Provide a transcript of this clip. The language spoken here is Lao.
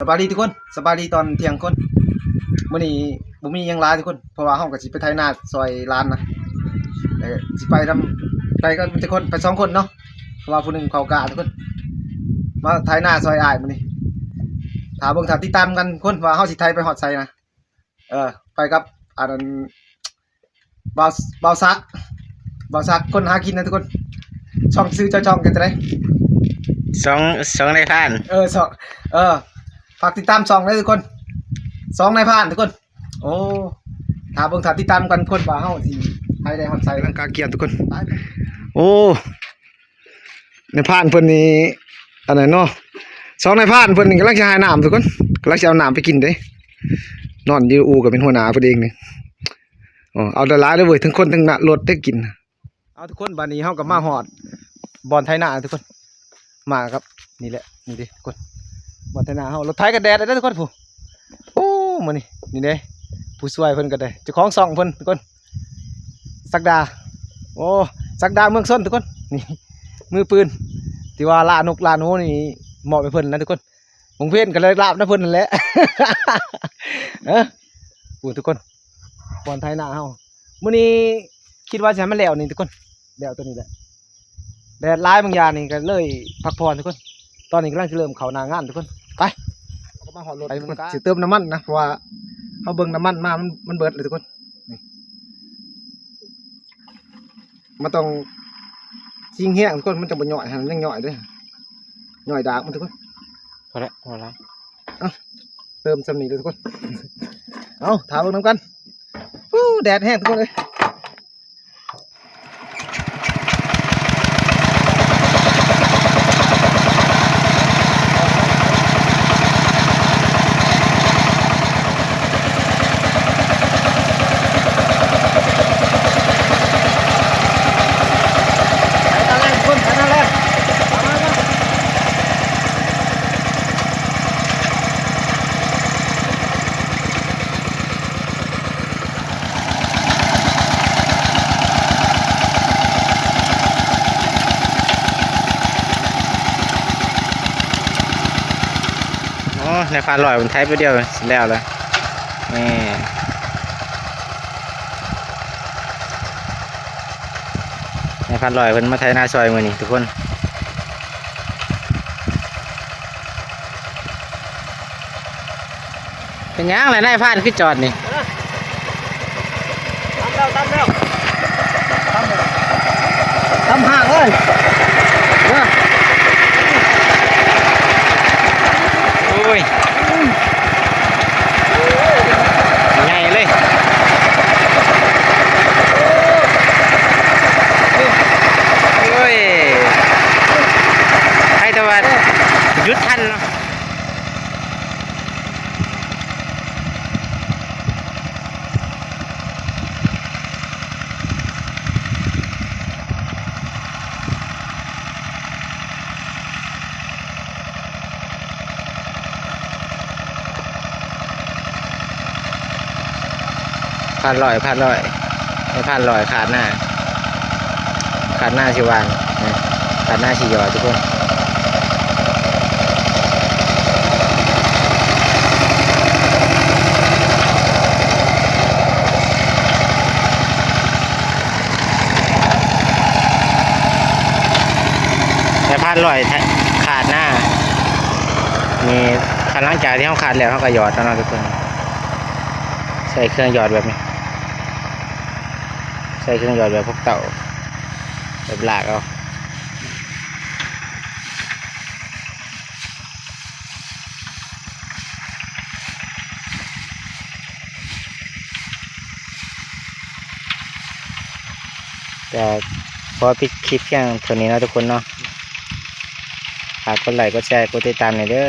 ສະບາຍດີທຸກຄົນ ສະບາຍດີຕອນທ່ຽງຄົນ. ມື້ນີ້ບໍ່ມີຫຍັງຫຼາຍທຸກຄົນ ເພາະວ່າເຮົາກໍຊິໄປໄຖນາຊ່ອຍຫຼານນະ ແລ້ວຊິໄປນຳ ໄປກັນຈັກຄົນ ໄປສອງຄົນເນາະ ເພາະວ່າຜູ້ໜຶ່ງເຂົ້າກະທຸກຄົນ. ມາໄຖນາຊ່ອຍອ້າຍມື້ນີ້ ຖ້າເບິ່ງ ຖ້າຕິດຕາມກັນທຸກຄົນ ວ່າເຮົາຊິໄຖໄປຮອດໃສນະ. ເອີ ໄປກັບອັນນັ້ນ ບ່າວ ບ່າວສັກ ບ່າວສັກຄົນຫາກິນນະທຸກຄົນ. ຊ່ອງ ຊື່ເຈົ້າຊ່ອງຈັ່ງໃດ? ສອງ ສອງນາຍພານ ເອີ ສອງ ເອີ ຝາກຕິດຕາມຊ່ອງເດີທຸກຄົນ ສອງນາຍພານທຸກຄົນ. ໂອ້ ຖ້າເບິ່ງ ຖ້າຕິດຕາມກັນທຸກຄົນ ວ່າເຮົາຊິໄຖໄດ້ຮອດໃສ. ກຳລັງກາກຽມທຸກຄົນ ໄປ ໂອ້ ນາຍພານເພິ່ນນີ້ ອັນນັ້ນເນາະ ສອງນາຍພານເພິ່ນນີ້ກຳລັງຊິຫານ້ຳທຸກຄົນ ກຳລັງຊິເອົານ້ຳໄປກິນເດ້. ນອນຢູ່ອູ່ກໍເປັນຫົວໜ້າເພິ່ນເອງນີ້. ເອົາຫຼາຍໆເດີເວີຍ ທັງຄົນທັງລົດໄດ້ກິນ. ເອົາທຸກຄົນ ບາດນີ້ເຮົາກໍມາຮອດບ່ອນໄຖນາທຸກຄົນ ມາກັບ ນີ້ແຫຼະ ນີ້ເດ້ທຸກຄົນ ບ່ອນໄຖນາເຮົາ. ລົດໄຖກໍແດດແລ້ວທຸກຄົນ ຜູ້ ໂອ້ ມື້ນີ້ ນີ້ເດ້ ຜູ້ຊ່ວຍເພິ່ນກໍໄດ້ ເຈົ້າຂອງຊ່ອງເພິ່ນທຸກຄົນ ສັກດາ ໂອ້ ສັກດາເມືອງຊົນທຸກຄົນ. ນີ້ມືປືນ ທີ່ວ່າລ່ານົກລ່າໜູນີ້ ມອບໃຫ້ເພິ່ນນະທຸກຄົນ. ບົງເພັນກໍໄດ້ລາບນຳເພິ່ນນັ້ນແຫຼະ ເອີ ໂອ້ ທຸກຄົນ ບ່ອນໄຖນາເຮົາ ມື້ນີ້ຄິດວ່າຊິໃຫ້ມັນແລ້ວນີ້ທຸກຄົນ ແລ້ວໂຕນີ້ແຫຼະ. ແດດຫຼາຍບາງຢ່າງນີ້ກໍເລີຍພັກຜ່ອນທຸກຄົນ. ຕອນນີ້ກຳລັງຊິເລີ່ມເຂົ້າໜ້າງານທຸກຄົນ ໄປ ກໍມາຮອດລົດ ໄປເມືອງການ ຊິເຕີມນ້ຳມັນນະ ເພາະວ່າເຮົາເບິ່ງນ້ຳມັນມາ ມັນ ມັນເບິດເລີຍທຸກຄົນ. ນີ້ ມັນຕ້ອງຊິງແຮງທຸກຄົນ ມັນຈັ່ງບໍ່ຍ່ອຍ ມັນຍັງຍ່ອຍເດ້ ຍ່ອຍດາກມັນທຸກຄົນ. ພໍແລ້ວ ພໍແລ້ວ ເອົາ ເຕີມຊ່ຳນີ້ເດີທຸກຄົນ. ເອົາ ຖ້າເບິ່ງນຳກັນ. ໂອ້ ແດດແຮງທຸກຄົນເອີຍ. ໄປຕາແລງທຸກຄົນ ໄປຕາແລງ. ໂອ້ ນາຍພານຫຼອຍເພິ່ນໄຖແປັບດຽວຊິແລ້ວລະ. ນີ້ ນາຍພານຫຼອຍເພິ່ນມາໄຖນາຊ່ອຍມື້ນີ້ທຸກຄົນ. ເປັນຫຍັງລະນາຍພານຄືຈອດນີ້? ຕຳແລ້ວ ຕຳແລ້ວ ຕຳ ຕຳຫ້າງເອີຍ. ໂອ້ຍ ໃຫຍ່ເລີຍ ໂອ້ຍ ໃຜແຕ່ວ່າຢຸດທັນເນາະ. ພານຫຼອຍ ພານຫຼອຍ ໃຫ້ພານຫຼອຍຂາດໜ້າ ຂາດໜ້າຊິຫວ່ານ ຂາດໜ້າຊິຢໍ້ທຸກຄົນ. ແຕ່ພານຫຼອຍຂາດໜ້ານີ້ ຫຼັງຈາກທີ່ເຮົາຂາດແລ້ວ ເຮົາກໍຢອດເອົາເນາະທຸກຄົນ ໃຊ້ເຄື່ອງຢອດແບບນີ້ ໃຊ້ເຄື່ອງຢອດແບບພວກເຕົາ ແບບລາກເອົາ. ກໍຂໍປິດຄລິບພຽງເທົ່ານີ້ເນາະທຸກຄົນເນາະ ຝາກກົດໄລ ກົດແຊ ກົດຕິດຕາມແດ່ເດີ.